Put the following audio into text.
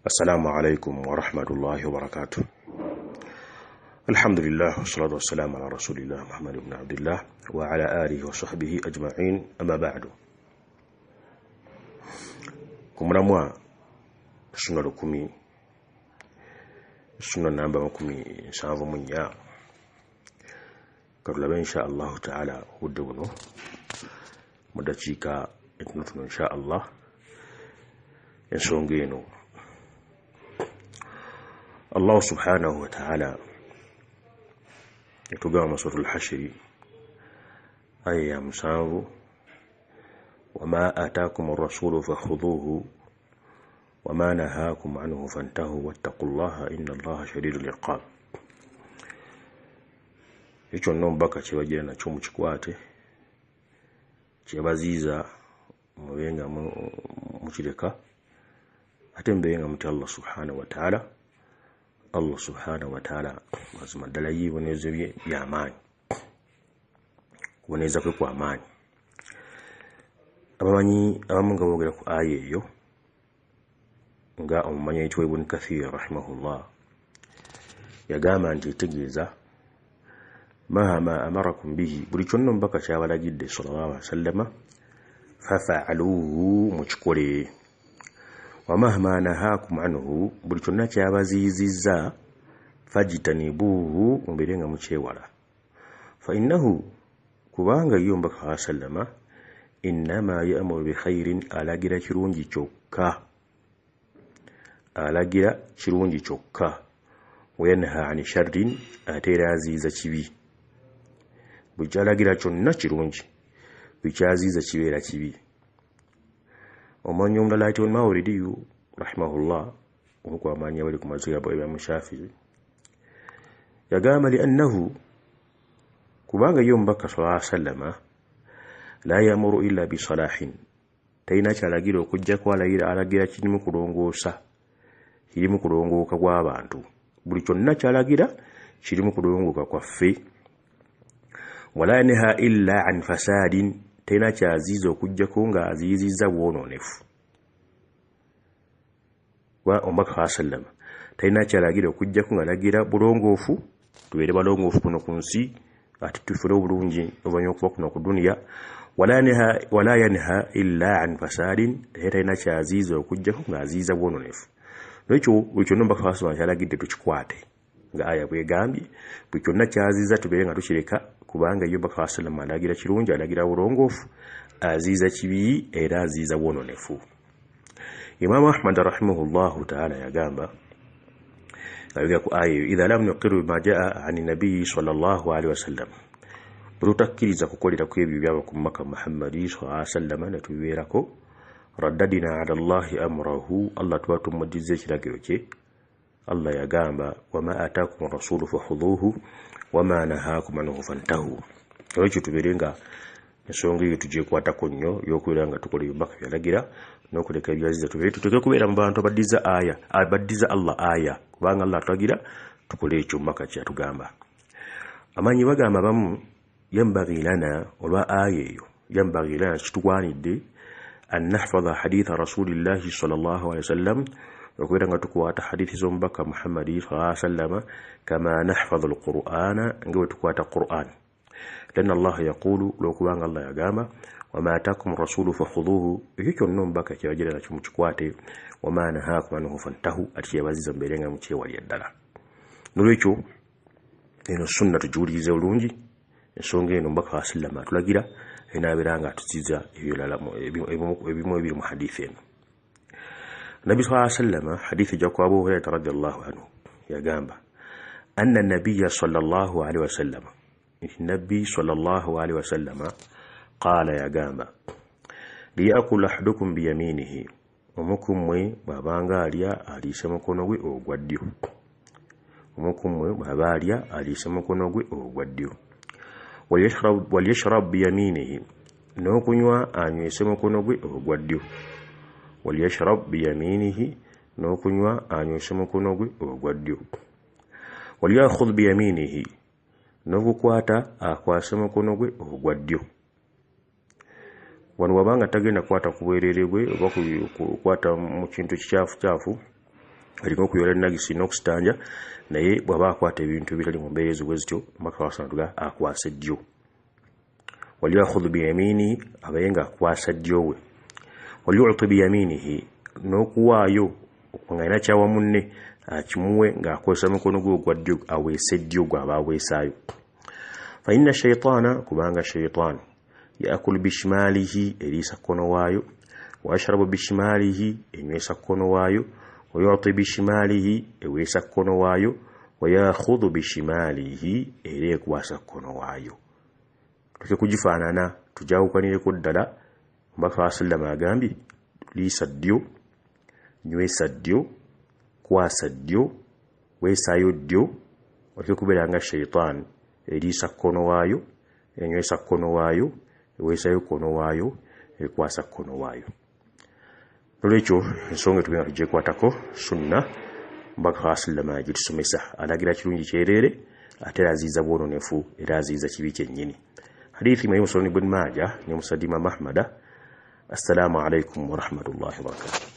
Assalamu alaikum warahmatullahi wabarakatuh. Alhamdulillah wassalatu wassalamu ala rasulillah Muhammad ibn Abdillah wa ala alihi wa sahbihi ajma'in, amma ba'du. Kumulamwa sunna 10, sunna namba 74. Katulabe insha Allah ta'ala obudde buno mu dakiika entonotono insha Allah ensonga eno. Allah subhanahu wa ta'ala yatugamba mu suratul Hashri aya ya 7, wama ataakum ar-rasulu fakhudhuhu wama nahakum anhu fantahu wattaqullaha inna Allaha shadidul iqab. Ekyo nno omubaka kyebagira nakyo mukikwate, kyebaziiza mube nga mukireka, ate mube nga mutya Allah subhanahu wa ta'ala. Allah subhanahu wa ta'ala mazima ddala ye ebibonerezo bye by'amaanyi, kuboneza kwe kw'amaanyi. Abamanyi abamu nga boogera ku aya eyo, nga omumanyi ayitibwa Ibn Kathir rahimahullah yagamba nti etegeeza mahama amarakum bihi, buli kyonna omubaka kyabalagidde sallallahu alaihi wasallama, fafa'aluhu, mukikole. Wa mahma nahakum anhu, buli kyonna kyabaziizizza, fajtanibuhu, mubeere nga mukyewala. Fa innahu, kubanga ye omubaka sallama, innama ya'muru bi khairin, alagira kirungi kyokka, alagira kirungi kyokka. Wa yanha ani sharrin, ate era aziiza kibi. Buli kyalagira kyonna kirungi, buli kyaziiza kibeera kibi. Omanyi omulala ayitibwa Mawridiyu rahimahullah, omu ku bamanyi abali ku mazihab ya Shafi'i, yagamba li annahu, kubanga ye omubaka sallallahu alaihi wasallama, la ya'muru illa bi salahin, talina kyalagira okuggyako alagira kirimu kulongoosa, kirimu kulongooka kw'abantu. Buli kyonna kyalagira kirimu kulongooka kwaffe. Wala yanha illa an fasadin, talina kyaziiza okuggyako nga aziizizza bwonoonefu. Wa omubaka sallama talina kyalagira okuggyako nga alagira bulongoofu, tubeere balongoofu kuno ku nsi, ate tufune obulungi oluvannyuma okuva kuno ku duniya. Wala yanha illa an fasadin, era talina kyaziiza okuggyako nga aziiza bwonoonefu. N'ekyo buli kyonna omubaka sallama kyalagidde tukikwate, nga aya bwegambye, buli kyonna kyaziiza tubeere nga tukireka, kubanga ye omubaka sallama alagira kirungi, alagira bulongoofu, aziiza kibi era aziiza bwonoonefu. Imamu Ahmad rahimahullahu ta'ala yagamba ayogera ku aya eyo, idha lam nuqiru bima jaa ani nabiyyi sallallahu alaihi wasallam, bwe tutakkiriza kukolera ku ebyo byaba ku mubaka Muhammadi sallallahu alaihi wasallam ne tubibeerako, raddadina ala Allahi amrahu, Allah tuba tumudizza ekiragiro kye. Allah yagamba wama ataakum rasulu fakhudhuhu wama nahakum anhu fantahu. Olwekyo tubeere nga ensonga eyo tugyekwatako nnyo, y'okubeera nga tukola ebibaka byalagira n'okuleka ebyaziza. Tubeere tuteeke kubeera mu bantu abaddiza aya, abaddiza Allah aya, kubanga Allah atulagira tukole ekyo omubaka kyeyatugamba. Amanyi bagamba abamu, yambaghi lana, olwa aya eyo, yambaghi lana, kitugwanidde an nahfadha haditha rasulillahi sallallahu alaihi wasallam, okubeera nga tukwata hadithi z'omubaka Muhammadi sallallahu alaihi wasallam, kama nahfadhu alqur'ana, nga bwe tukwata Qur'an. Lanna Allah yaqulu, olwokubanga Allah yagamba wama ataakum rasulu fakhudhuhu, ekyo kyonna omubaka kyebagira nakyo mukikwate, wama nahakum anhu fantahu, ate kyebaziza mubeere nga mukyewalira ddala. Nolwekyo eno sunna tugiwulirize bulungi, ensonga eno omubaka sallama atulagira enaabeera nga atuziza ebirala ebimu ebiri mu hadithi eno. Nabbi sallallahu alaihi wasallam, hadithi ejja ku Abu Hurairah radhiyallahu anhu, yagamba anna nabiyya sallallahu alaihi wasallam, nabbi sallallahu alaihi wasallam qala, yagamba liyakul ahadukum biyaminihi, omu ku mmwe bw'abanga alya aliise mukono gwe ogwa ddyo, omu ku mmwe bw'aba alya aliise mukono gwe ogwa ddyo, waliyashrab biyaminihi, n'okunywa anywese mukono gwe ogwa ddyo, waliyashrab biyaminihi, n'okunywa anywese mukono gwe ogwa ddyo, waliyakhudh biyaminihi, n'okukwata akwase mukono gwe ogwa ddyo. Wano wabanga tagenda kukwata ku bwerere bwe oba kukwata mu kintu kikyafu kyafu, Erina okuyola enagisi n'okusitanja, naye bw'aba akwata ebintu ebitali mu mbeera ezo bwe zityo, omubaka wasanatuga akwasa ddyo. Walyakhudhu biyaminihi, abaye nga akwasa ddyo we. Walyuti biyaminihi, n'okuwaayo nga alina kyawa munne akimuwe ng'akozesa mukono gwe ogwa ddyo, aweese ddyo gw'aba aweesaayo. Fa inna shaitaana, kubanga shaitaani yaakulu bishimalihi, eriisa kkono waayo, wayashrabu bishimalihi, enywesa kkono waayo, wayuti bishimalihi, eweesa kkono waayo, wayakhudhu bishimalihi, era ekwasa kkono waayo. Tuleke kugifaanana, tujawukanireko ddala. Omubaka wa sallama agambye liisa ddyo, nywesa ddyo, kwasa ddyo, weesaayo ddyo, oleke kubeera nga shaitaani eriisa kkono waayo, enywesa kkono waayo, eweesayo kkono waayo, ekwasa kkono waayo. Nolwekyo ensonga tugenda tugyekwatako sunna omubaka wa sallama agitusomesa, alagira kirungi kyereere, ate era aziyiza bwononefu, era aziyiza kibi kyennyini. Hadithi mwe Muslim ibn Majah ne Musnad Imam Ahmad. Assalamu alaikum warahmatullahi wabarakatuh.